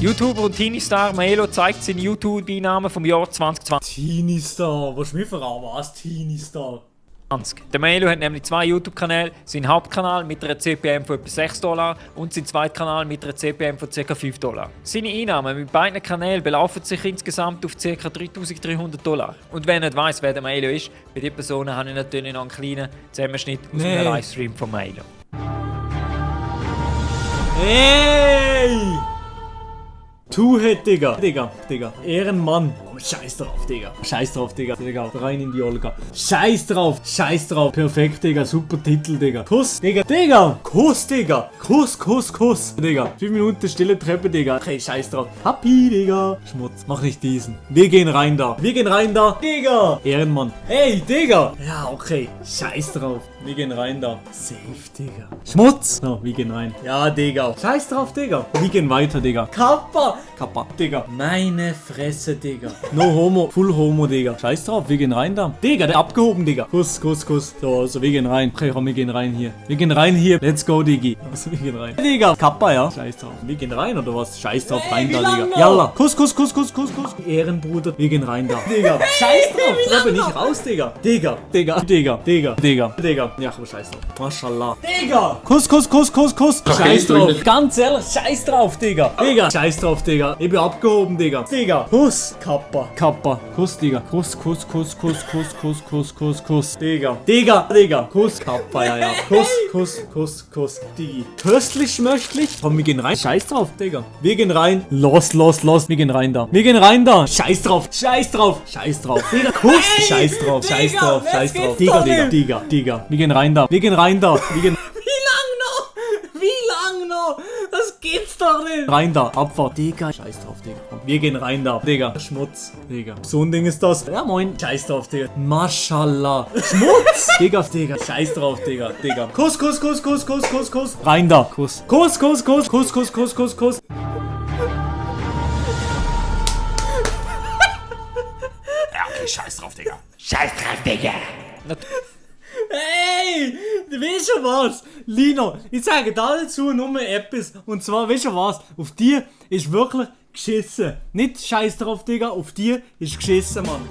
YouTuber und Teenie-Star Maelo zeigt seine YouTube-Einnahmen vom Jahr 2020. Teenie-Star, willst du mich verraten? Was? Teenie-Star? Der Maelo hat nämlich 2 YouTube-Kanäle, seinen Hauptkanal mit einer CPM von etwa $6 und seinen zweiten Kanal mit einer CPM von ca. $5. Seine Einnahmen mit beiden Kanälen belaufen sich insgesamt auf ca. $3.300. Und wer nicht weiss, wer der Maelo ist, bei dieser Person habe ich natürlich noch einen kleinen Zusammenschnitt aus einem Livestream von Maelo. Hey! Two-Head, Digga. Ehrenmann. Oh, scheiß drauf, Digga. Digga, rein in die Olga. Scheiß drauf. Perfekt, Digga. Super Titel, Digga. Kuss, Digga. Kuss, Digga. Kuss. Digga. 5 Minuten stille Treppe, Digga. Okay, scheiß drauf. Happy, Digga. Schmutz. Mach nicht diesen. Wir gehen rein da. Digga. Ehrenmann. Hey, Digga. Ja, okay. Scheiß drauf. Wir gehen rein da. Safe, Digga. Schmutz. No, wir gehen rein. Ja, Digga. Scheiß drauf, Digga. Wir gehen weiter, Digga. Kappa, Digga. Meine Fresse, Digga. No homo. Full homo, Digga. Scheiß drauf. Wir gehen rein da. Digga, der abgehoben, Digga. Kuss. So, also wir gehen rein. Okay, komm, wir gehen rein hier. Let's go, Diggi. Also, wir gehen rein. Digga. Kappa, ja. Scheiß drauf. Wir gehen rein, oder was? Scheiß drauf. Rein da, Digga. Yalla. Kuss. Ehrenbruder. Wir gehen rein da. Digga. Scheiß drauf. Treppe nicht raus, Digga. Digga. Ja, aber scheiß drauf. Maschallah. Digga! Kuss. Scheiß drauf. Ganz ehrlich, scheiß drauf, Digga. Scheiß drauf, Digga. Ich bin abgehoben, Digga. Kuss. Kappa. Kuss, Digga. Kuss. Digga. Kuss. Kappa, ja. Kuss. Digi. Köstlich, schmöchtlich. Komm, wir gehen rein. Scheiß drauf, Digga. Wir gehen rein. Los. Wir gehen rein da. Scheiß drauf. Digga, Kuss. Scheiß drauf. Digga. Wir gehen rein da. Wie lang noch? Das gibt's doch nicht. Rein da, Abfahrt. Digga, scheiß drauf, Digga. Wir gehen rein da. Digga, Schmutz. Digga. So ein Ding ist das. Ja, moin. Scheiß drauf, Digga. Maschallah. Schmutz. Digga. Scheiß drauf, Digga. Kuss. Rein da. Kuss. Kuss. Ja, okay, scheiß drauf, Digga. Hey, weißt du was? Lino, ich sage da dazu nur etwas. Und zwar, weißt du was? Auf dir ist wirklich geschissen. Nicht scheiß drauf, Digga. Auf dir ist geschissen, Mann.